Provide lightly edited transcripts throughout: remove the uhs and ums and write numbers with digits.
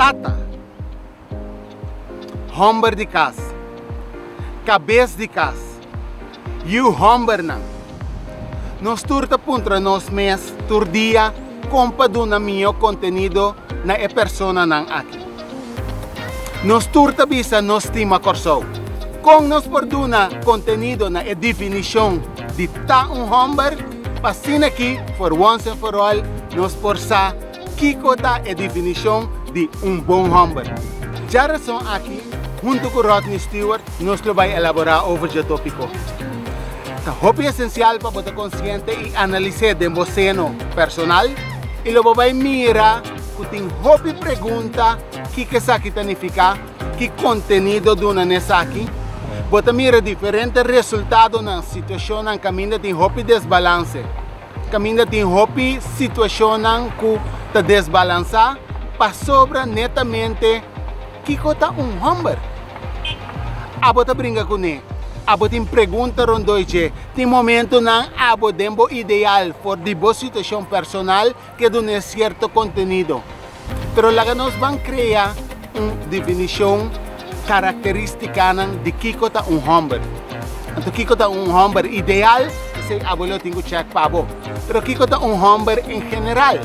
Tata, hòmber di kas, kabes di kas, yu hòmbernan. Nos tur ta puntra nos mes tur dia kon pa duna mihó kontenido na e personanan aki. Nos tur ta bisa nos stima Kòrsou. Kon nos por duna kontenido na e definishon di ta un hòmber? Pa asina aki for once and for all nos por sa kiko ta e definishon di un bon hòmber. Djarason aki, huntu ku Rodney Stewart, nos lo bai elaborá over dje tópiko. Ta hopi esensial pa bo ta konsiente i analis'é den bo seno personal i lo bo bai mira ku tin hopi pregunta kiko esaki ta nifiká, ki kontenido duna na esaki. Bo ta mira diferente resultadonan, situashonnan kaminda tin hopi desbalanse, kaminda tin hopi situashonnan ku ta desbalansá pasobra netamente kiko ta un hòmber. Abo ta bringa kuné, abo tin pregunta rondó dje, tin momentunan abo den bo ideal for di bo situashon personal ke dun'é sierto kontenido. Pero laga nos ban krea un definishon, karakterístikanan di kiko ta un hòmber. Anto kiko ta un hòmber ideal, esei abo lo tin ku chèk pa bo. Pero kiko ta un hòmber en general?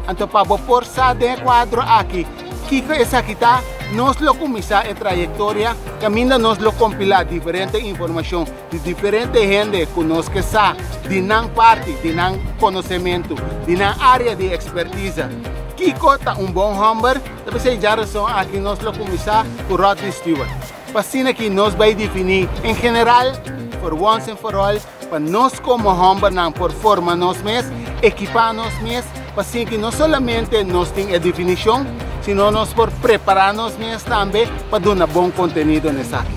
Anto pa bo por sa den e kuadro aki kiko esaki ta, nos lo kuminsá e trayektoria kaminda nos lo kompilá diferente informashon di diferente hende ku nos ke sa di nan parti, di nan konosementu, di nan área di ekspertisa. Kiko ta un bon hòmber? Ta p'esei djarason aki nos lo kuminsá ku Rodney Stewart. Pa asina ki nos bai definí en general, for once and for all, pa nos komo hòmbernan por forma nos mes, ekipá nos mes, pa asina ki no solamente nos tin e definishon, sino nos por prepará nos mes tambe pa duna bon kontenido na esaki.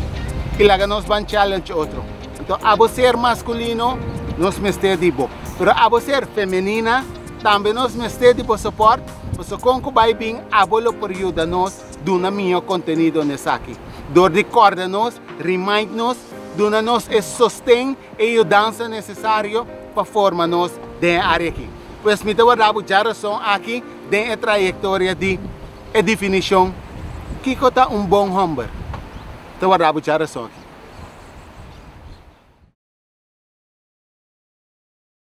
I laga nos ban challenge otro. Anto abo ser maskulino, nos mester di bo. Pero abo ser femenina, tambe nos mester di bo support, pasobra kon ku bai bin abo lo por yuda nos duna mihó kontenido na esaki. Dor di kòrda nos, remind nos, duna nos e sosten, e yudansa nesesario pa forma nos den e área aki. Pues mi ta warda bo djarason aki den e trayektoria di e definishon kiko ta un bon hòmber. Ta warda bo djarason aki.